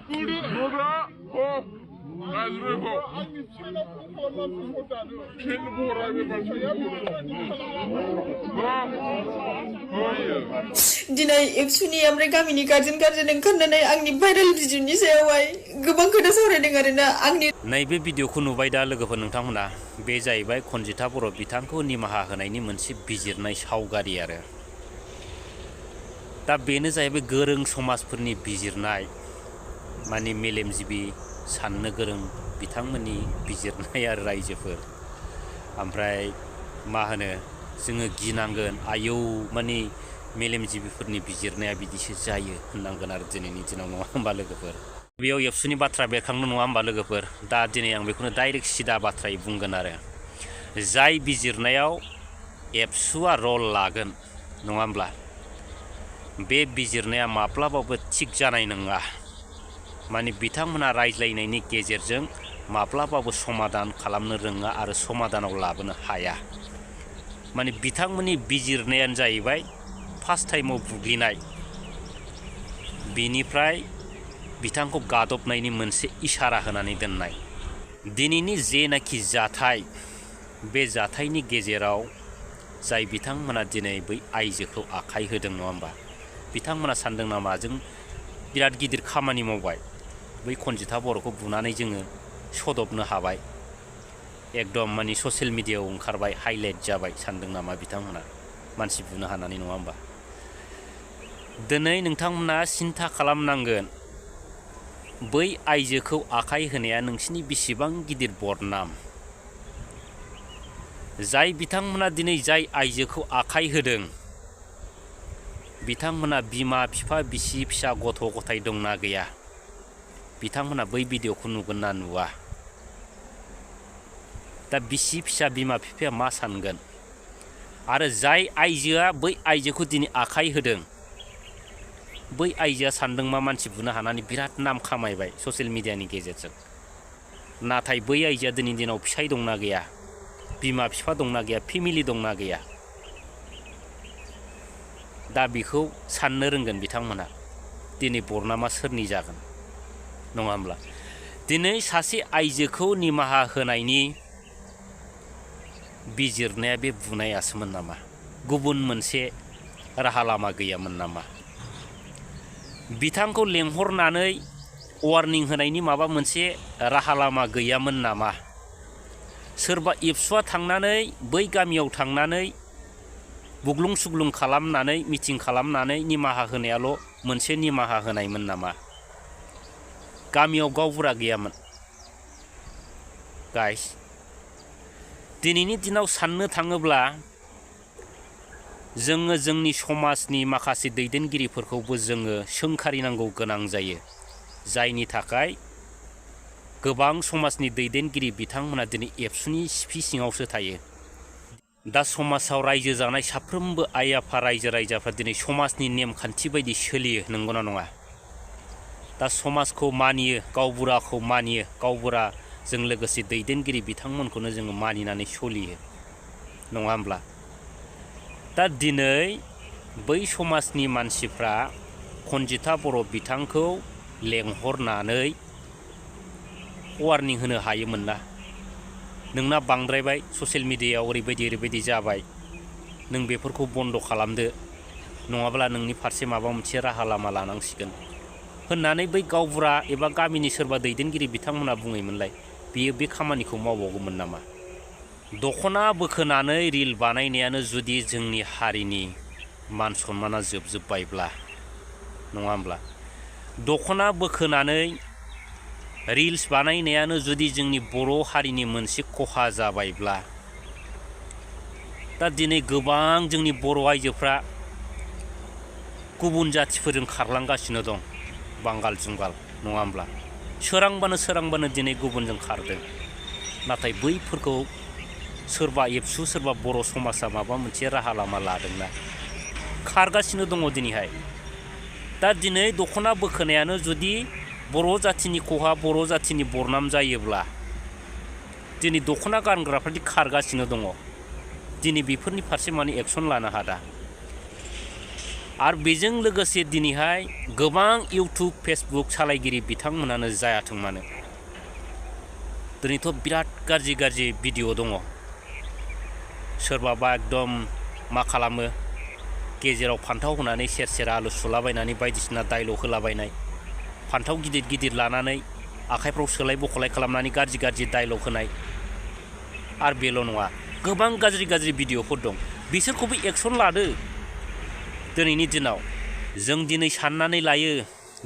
दिनै एबसुनि ओमफ्राय गामिनि गार्जेन ओंखारनानै आंनि भाइरेल भिडिअनि सायावहाय गोबां खोथा सावरायदों आरोना आंनि नैबे भिडिअखौ नुबाय दा लोगोफोर नोंथांमोना बे जाहैबाय खनजिथा बर' बिथांखौ निमाहा होनायनि मोनसे बिजिरनाय सावगारि आरो दा बेनो जाहैबाय गोरों समाजफोरनि बिजिरनाय माने मेलेमजिबि साननो गोरों बिथांमोननि बिजिरनाय आरो रायजोफोर ओमफ्राय मा होनो जोङो गिनांगोन आयौ माने मेलेमजिबिफोरनि बिजिरनाया बिदिसो जायो होननांगोन आरो दिनैनि दिनाव नङा होमबा लोगोफोर बेयाव एबसुनि बाथ्रा बेरखांनो नङा होमबा लोगोफोर दा दिनै आं बेखौनो डाइरेक्ट सिदा बाथ्रायै बुंगोन आरो जाय बिजिरनायाव एबसुआ रल लागोन नङा होमब्ला बे बिजिरनाया माब्लाबाबो थिग जानाय नङा माने बिथांमोना रायज्लायनायनि गेजेरजों माब्लाबाबो समाधान खालामनो रोङा आरो समाधानाव लाबोनो हाया माने बिथांमोननि बिजिरनायानो जाहैबाय फार्स्ट टाइमाव बुग्लिनाय बिनिफ्राय बिथांखौ गादबनायनि मोनसे इसारा होनानै दोननाय दिनैनि जेनाखि जाथाय बे जाथायनि गेजेराव जाय बिथांमोना दिनै बै आइजोखौ आखाइ होदों नङा होमबा बिथांमोना सानदों नामा जों बिराद गिदिर खामानि मावबाय बै खनजिथा बर'खौ बुनानै जोङो सदबनो हाबाय एकदम माने ससियेल मिडियायाव ओंखारबाय हाइलाइट जाबाय सानदों नामा बिथांमोना मानसि बुनो हानानै नङा होमबा दिनै नोंथांमोना सिन्था खालामनांगोन बै आइजोखौ आखाइ होनाया नोंसिनि बेसेबां गिदिर बदनाम जाय बिथांमोना दिनै जाय आइजोखौ आखाइ होदों बिथांमोना बिमा बिफा बिसि फिसा गथ' गथाय दंना गैया बिथांमोना बै भिडिअखौ नुगोन ना नुवा दा बिसि फिसा बिमा बिफाया मा सानगोन आरो जाय आइजोआ बै आइजोखौ दिनै आखाइ होदों बै आइजोआ सानदों मा मानसि बुनो हानानै बिराद नाम खामायबाय ससियेल मिडियानि गेजेरजों नाथाय बै आइजोआ दिनैनि दिनाव फिसाय दंना गैया बिमा बिफा दंना गैया फेमिलि दंना गैया दा बेखौ साननो रोंगोन बिथांमोना दिनै बरनामा सोरनि जागोन नङा होमब्ला दिनै सासे आइजोखौ निमाहा होनायनि बिजिरनाया बे बुनायासोमोन नामा गुबुन मोनसे राहा लामा गैयामोन नामा बिथांखौ लेंहरनानै वार्निं होनायनि माबा मोनसे राहा लामा गैयामोन नामा सोरबा एबसुआ थांनानै बै गामियाव थांनानै बुग्लुं सुग्लुं खालामनानै मिटिं खालामनानै निमाहा होनायाल' मोनसे निमाहा होनायमोन नामा गामियाव गावबुरा गैयामोन गाइस दिनैनि दिनाव साननो थाङोब्ला जोङो जोंनि समाजनि माखासे दैदेनगिरिफोरखौबो जोङो सोंखारिनांगौ गोनां जायो जायनि थाखाय गोबां समाजनि दैदेनगिरि बिथांमोना दिनै एबसुनि सिफि सिङावसो थायो दा समाजाव रायजो जानाय साफ्रोमबो आइ आफा रायजो राजाफ्रा दिनै समाजनि नेमखान्थि बायदि सोलियो नंगौना नङा दा समाजखौ मानियो गावबुराखौ मानियो गावबुराजों लोगोसे दैदेनगिरि बिथांमोनखौनो जोङो मानिनानै सोलियो नङा होमब्ला दा दिनै बै समाजनि मानसिफ्रा खनजिथा बर' बिथांखौ लेंहरनानै वार्निं होनो हायोमोन ना नोंना बांद्रायबाय ससियेल मिडियायाव ओरैबायदि जाबाय नों बेफोरखौ बन्द' खालामदो नङाब्ला नोंनि फारसे माबा मोनसे राहा लामा लानांसिगोन होननानै बै गावबुरा एबा गामिनि सोरबा दैदेनगिरि बिथांमोना बुङैमोनलाय बियो बे खामानिखौ मावबावगौमोन नामा दख'ना बोखोनानै रिल बानायनायानो जुदि जोंनि हारिनि मान सन्माना जोबजोब्बायब्ला नङा होमब्ला दख'ना बोखोनानै रिल्स बानायनायानो जुदि जोंनि बर' हारिनि मोनसे खहा जाबायब्ला दा दिनै गोबां जोंनि बर' आइजोफ्रा गुबुन जाथिफोरजों खारलांगासिनो दं बांगाल जुंगाल नङा होमब्ला सोरांबानो दिनै गुबुनजों खारदों नाथाय बैफोरखौ सोरबा एबसु सोरबा बर' समाजा माबा मोनसे राहा लामा लादोंना खारगासिनो दङ दिनैहाय दा दिनै दख'ना बोखोनायानो जुदि बर' जाथिनि खहा बर' जाथिनि बरनाम जायोब्ला दिनै दख'ना गानग्राफ्रादि खारगासिनो दङ दिनै बेफोरनि फारसे माने एक्सन लानो हादा आरो बेजों लोगोसे दिनैहाय गोबां इउटुब फेसबुक सालायगिरि बिथांमोनानो जायाथों मानो दिनैथ' बिराद गाज्रि गाज्रि भिडिअ दङ। सोरबाबा एकदम मा खालामो गेजेराव फान्थाव होनानै सेर सेर आलु सुलाबायनानै बायदिसिना डायलग होलाबायनाय, फान्थाव गिदिर गिदिर लानानै आखाइफ्राव सोलाय बखलाय खालामनानै गाज्रि गाज्रि डायलग होनाय। आरो बेल' नङा, गोबां गाज्रि गाज्रि भिडिअफोर दं, बिसोरखौबो एक्सन लादो। दिनैनि दिनाव जों दिनै साननानै लायो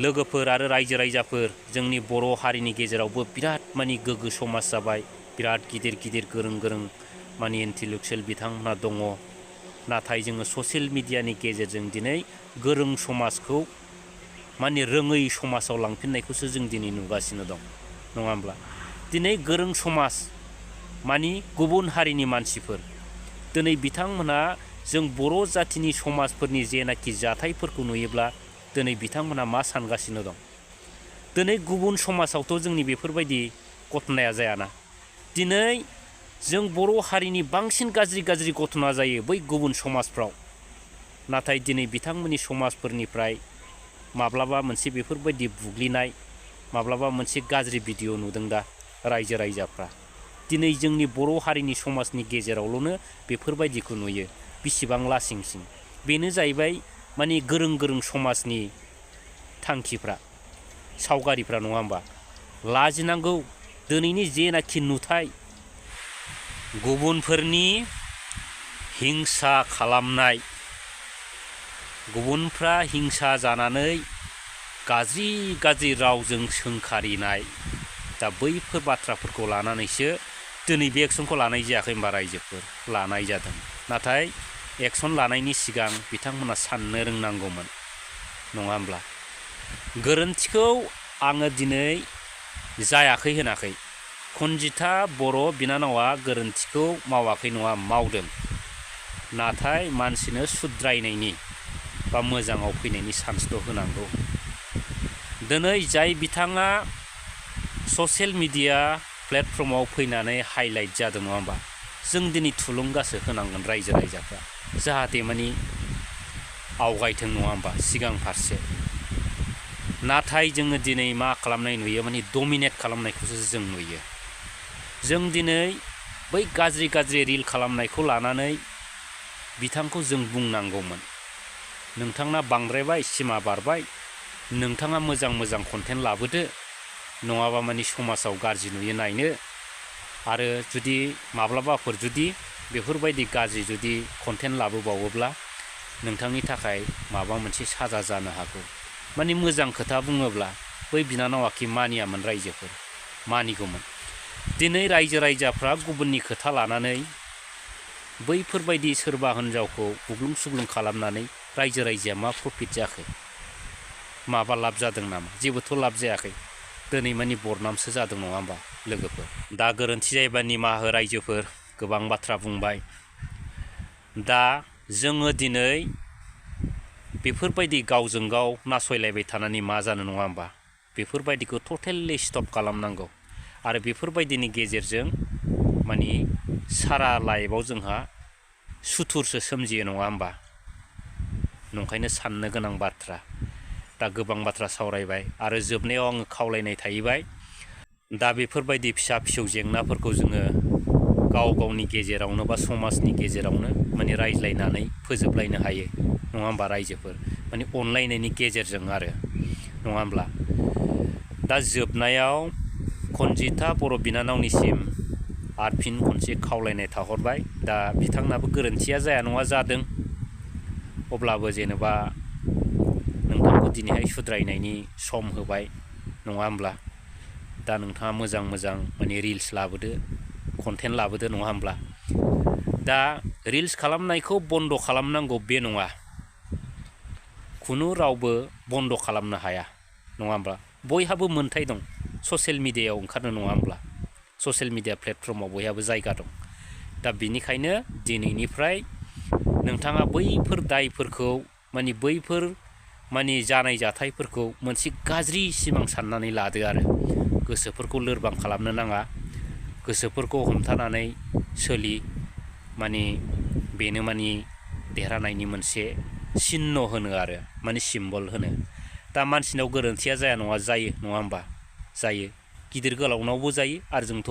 लोगोफोर आरो रायजो राजाफोर, जोंनि बर' हारिनि गेजेरावबो बिराद मानि गोग्गो समाज जाबाय, बिराद गिदिर गिदिर गोरों गोरों मानि इन्टेलेक्सुयेल बिथांमोना दङ। नाथाय जोङो ससियेल मिडियानि गेजेरजों दिनै गोरों समाजखौ मानि रोङै समाजाव लांफिननायखौसो जों दिनै नुगासिनो दं, नङा होमब्ला? दिनै गोरों समाज मानि गुबुन हारिनि मानसिफोर, दिनै बिथांमोनहा जों बर' जाथिनि समाजफोरनि जेनाखि जाथायफोरखौ नुयोब्ला दिनै बिथांमोनहा मा सानगासिनो दं? दिनै गुबुन समाजावथ' जोंनि बेफोरबायदि घटनाया जायाना। दिनै जों बर' हारिनि बांसिन गाज्रि गाज्रि घटना जायो बै गुबुन समाजफ्राव। नाथाय दिनै बिथांमोननि समाजफोरनिफ्राय माब्लाबा मोनसे बेफोरबायदि बुग्लिनाय, माब्लाबा मोनसे गाज्रि भिडिअ नुदों दा रायजो राजाफ्रा। दिनै जोंनि बर' हारिनि समाजनि गेजेरावल'नो बेफोरबायदिखौ नुयो, बिसिबां लासिंसिं। बेनो जाहैबाय मानि गोरों गोरों समाजनि थांखिफ्रा, सावगारिफ्रा, नङा होमबा? लाजिनांगौ दिनैनि जेनाखि नुथाय, गुबुनफोरनि हिंसा खालामनाय, गुबुनफ्रा हिंसा जानानै गाज्रि गाज्रि रावजों सोंखारिनाय, दा बैफोर बाथ्राफोरखौ लानानैसो दिनै बे एक्सनखौ लानाय जायाखै होनबा रायजोफोर? लानाय जादों। नाथाय एक्सन लानायनि सिगां बिथांमोना साननो रोंनांगौमोन, नङा होमब्ला? गोरोन्थिखौ आङो दिनै जायाखै होनाखै। खनजिथा बर' बिनानावा गोरोन्थिखौ मावाखै नङा, मावदों। नाथाय मानसिनो सुद्रायनायनि बा मोजाङाव फैनायनि चान्सल' होनांगौ। दिनै जाय बिथाङा ससियेल मिडिया प्लेटफर्माव फैनानै हाइलाइट जादों, नङा होमबा? जों दिनै थुलुंगासो होनांगोन रायजो राजाफ्रा, जाहाथे मानि आवगायथों, नङा होमबा, सिगां फारसे। नाथाय जोङो दिनै मा खालामनाय नुयो, मानि डमिनेट खालामनायखौसो जों नुयो। जों दिनै बै गाज्रि गाज्रि रिल खालामनायखौ लानानै बिथांखौ जों बुंनांगौमोन, नोंथांना बांद्रायबाय, सिमा बारबाय, नोंथाङा मोजां मोजां कन्टेन्ट लाबोदो, नङाबा मानि समाजाव गाज्रि नुयो नायनो। आरो जुदि माब्लाबाफोर जुदि बेफोरबायदि गाज्रि जुदि कन्टेन्ट लाबोबावोब्ला नोंथांनि थाखाय माबा मोनसे साजा जानो हागौ। मानि मोजां खोथा बुङोब्ला बै बिनानावाखि मानियामोन रायजोफोर, मानिगौमोन। दिनै रायजो राजाफ्रा गुबुननि खोथा लानानै बैफोरबायदि सोरबा हिनजावखौ बुग्लुं सुग्लुं खालामनानै रायजो राजाया मा प्रफिट जाखो? माबा लाब जादों नामा? जेबोथ' लाब जायाखै। दिनै मानि बरनामसो जादों, नङा होमबा लोगोफोर? दा गोरोन्थि जायोबा निमाहा हो रायजोफोर, गोबां बाथ्रा बुंबाय। दा जोङो दिनै बेफोरबायदि गावजों गाव नासयलायबाय थानानै मा जानो, नङा होमबा? बेफोरबायदिखौ टटेलि स्टप खालामनांगौ। आरो बेफोरबायदिनि गेजेरजों मानि सारा लाइफआव जोंहा सुथुरसो सोमजियो, नङा होमबा? नंखायनो साननो गोनां बाथ्रा। दा गोबां बाथ्रा सावरायबाय आरो जोबनायाव आङो खावलायनाय थाहैबाय, दा बेफोरबायदि फिसा फिसौ जेंनाफोरखौ जोङो गाव गावनि गेजेरावनो बा समाजनि गेजेरावनो माने रायज्लायनानै फोजोबलायनो हायो, नङा होमबा रायजोफोर? माने अनलायनायनि गेजेरजों आरो, नङा होमब्ला? दा जोबनायाव खनजिथा बर' बिनानावनिसिम आरो फिन खनसे खावलायनाय थाहरबाय। दा बिथांनाबो गोरोन्थिया जाया नङा जादों, अब्लाबो जेनेबा नोंथांखौ दिनैहाय सुद्रायनायनि सम होबाय, नङा होमब्ला? दा नोंथाङा मोजां मोजां माने रिल्स लाबोदो, कन्टेन्ट लाबोदो, नङा होमब्ला? दा रिल्स खालामनायखौ बन्द' खालामनांगौ बे नङा, खुनु रावबो बन्द' खालामनो हाया, नङा होमब्ला? बयहाबो मोन्थाय दं ससियेल मिडियायाव ओंखारनो, नङा होमब्ला? ससियेल मिडिया प्लेटफर्माव बयहाबो जायगा दं। दा बिनिखायनो दिनैनिफ्राय नोंथाङा बैफोर दायफोरखौ मानि बैफोर मानि जानाय जाथायफोरखौ मोनसे गाज्रि सिमां साननानै लादो आरो गोसोफोरखौ लोरबां खालामनो नाङा। गोसोफोरखौ हमथानानै सोलि, मानि बेनो मानि देरहानायनि मोनसे सिन्न होनो आरो माने सिम्बल होनो। दा मानसिनाव गोरोन्थिया जाया नङा जायो नङा होमबा? जायो, गिदिर गोलावनावबो जायो आरो जोंथ'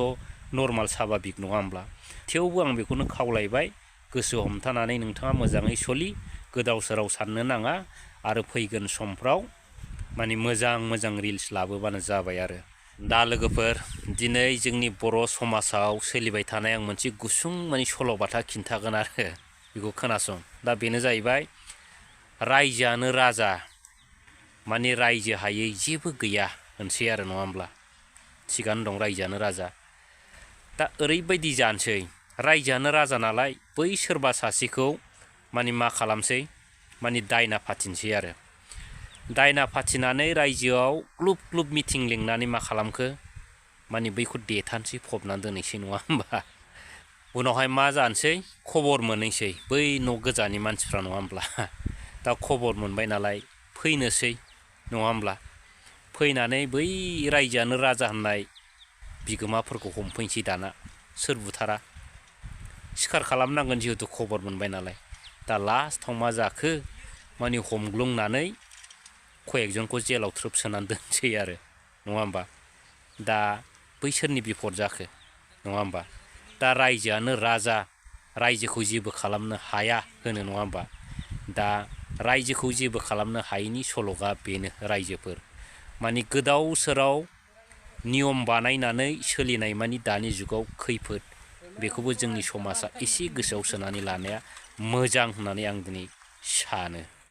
नर्माल साभाबिक नङा होमब्ला? थेवबो आं बेखौनो खावलायबाय, गोसो हमथानानै नोंथाङा मोजाङै सलि, गोदाव सोराव साननो नाङा आरो फैगोन समफ्राव माने मोजां रिल्स लाबोबानो जाबाय आरो। दा लोगोफोर, दिनै जोंनि बर' समाजाव सोलिबाय थानाय आं मोनसे गुसुं माने सल'बाथा खिन्थागोन आरो बेखौ खोनासं। दा बेनो जाहैबाय रायजोआनो राजा, माने रायजो हायै जेबो गैया होनसै आरो नङा होमब्ला? थिगानो दं, रायजोआनो राजा। दा ओरैबायदि जानोसै, रायजोआनो राजा नालाय बै सोरबा सासेखौ माने मा खालामसै, माने दायना फाथिनोसै आरो। दायना फाथिनानै रायजोआव ग्लुब ग्लुब मिटिं लिंनानै मा खालामखो, माने बैखौ देथानसै, फबनानै दोनैसै नङा होमबा? उनावहाय मा जानोसै, खबर मोनहैसै बै न' गोजानि मानसिफ्रा नङा होमब्ला? दा खबर मोनबाय नालाय फैनोसै नङा होमब्ला? फैनानै बै रायजोआनो राजा होननाय बिगोमाफोरखौ हमफैनोसै दाना। सोर बुथारा, सिखार खालामनांगोन जिहेथु खबर मोनबाय नालाय। दा लास्टआव मा जाखो, माने हमग्लुंनानै कयेकजनखौ जेलाव थ्रोब सोनानै दोनसै आरो नङा होमबा? दा बैसोरनि बिपद जाखो नङा होमबा? दा रायजोआनो राजा, रायजोखौ जेबो खालामनो हाया होनो नङा होमबा? दा रायजोखौ जेबो खालामनो हायैनि सल'आ बेनो रायजोफोर, माने गोदाव सोराव नियम बानायनानै सोलिनाय माने दानि जुगाव खैफोद। बेखौबो जोंनि समाजा एसे गोसोआव सोनानै लानाया मोजां होननानै आं दिनै सानो।